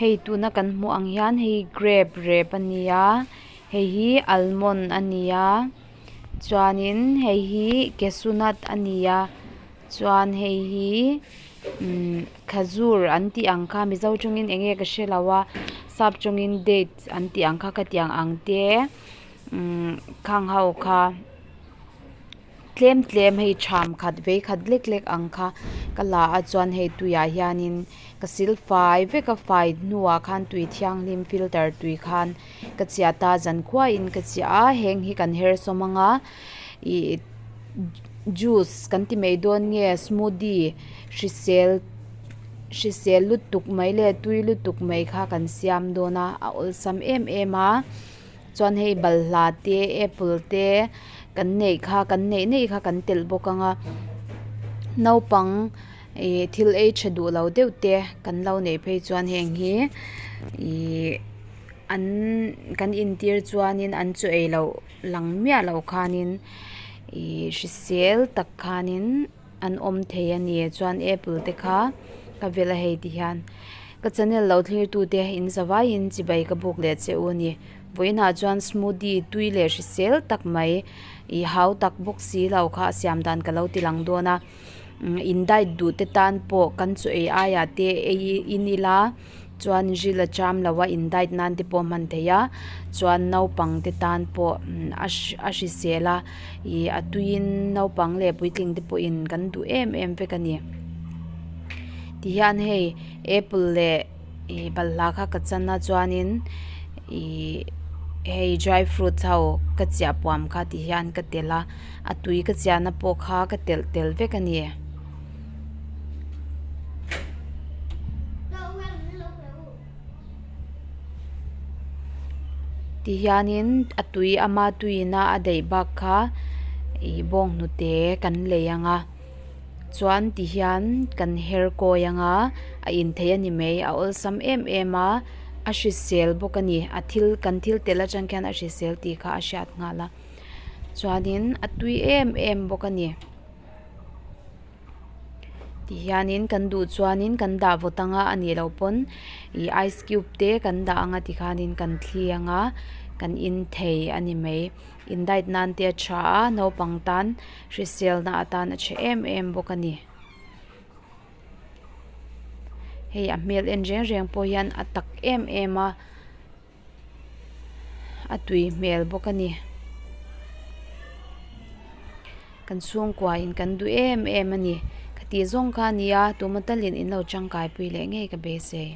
Hei tuna kan hmuh ang hian hei grape rep a ni a hei hi almond a ni a chuanin hei hi cashew nut a ni a chuan hei hi umm khajur an tih ang kha mizo tawngin eng nge ka hrelo a sap tawngin dates an tih ang kha khatiang ang te umm khang ho kha. Tlem tlem hei tham khat vei khat lek lek ang kha ka la a chuan hei tuiah hianin ka sil fai vek a fai hnuah khan tui thianghlim filter tui khan ka chiah a zan khuaiin ka chiah a heng hi kan her sawm ang a ih juice kan ti mai dawn nge smoothie hrisel hrisel lutuk mai leh tui lutuk mai kha kan siam dawn a a awlsam em em a. Chuan hei balhla te apple te kan neih kha kan neih neih kha kan telh bawk ang a naupang ih thil ei tha duh lo deuh te kan lo neih phei chuan heng hi ih an kan intir chuanin an chaw ei loh lang miah loh khanin ih hrisel tak khanin. An awm thei a ni chuan apple te kha ka vel a hei ti hian ka channel lo thlir tu te in zavaiin chibai ka buk leh che u a ni vawiinah chuan smoothie tui leh hrisel tak mai ih hau tak bawk si lo kha a siam dan ka lo ti lang dawn a in diet duh te tan pawh kan chaw ei aiah te ei in ila. Chuan ril a cham lo a in diet nan te pawh a hman theih a chuan naupang te tan pawh a a hrisel a ih a tuiin naupang leh puitling te pawhin kan duh em em vek a ni tihian hei apple leh ih balhla kha ka chan a chuanin ih hei dry fruits ho ka chiah puam kha tihian ka telh a a tui ka chiahna pawh kha ka telh tel vek a ni. Ti hianin a tui ama tuiin a a daih bak kha ih bawnghnute kan lei ang a chuan ti hian kan her kawi ang a a in thei a ni mai a awlsam em em a a hrisel bawk a ni a thil kan thil telh atang khian a hrisel tih kha a hriat nghal a chuanin a tui em em bawk a ni. Ti hianin kan duh chuanin kan dah vawt anga a nih loh pawn ih ice cube te kan dah anga tikhanin kan thli anga kan in thei a ni mai in diet nan te a tha a naupang tan hrisel na atan a tha em em bawk a ni hei a hmel en reng reng pawh hian a tak em em a. A tui hmel bawk a ni. Kan chhungkua in kan duh em em a ni. Ka tih zawng kha a nia, tuma talin in lo tangkai pui leh ngei ka beisei.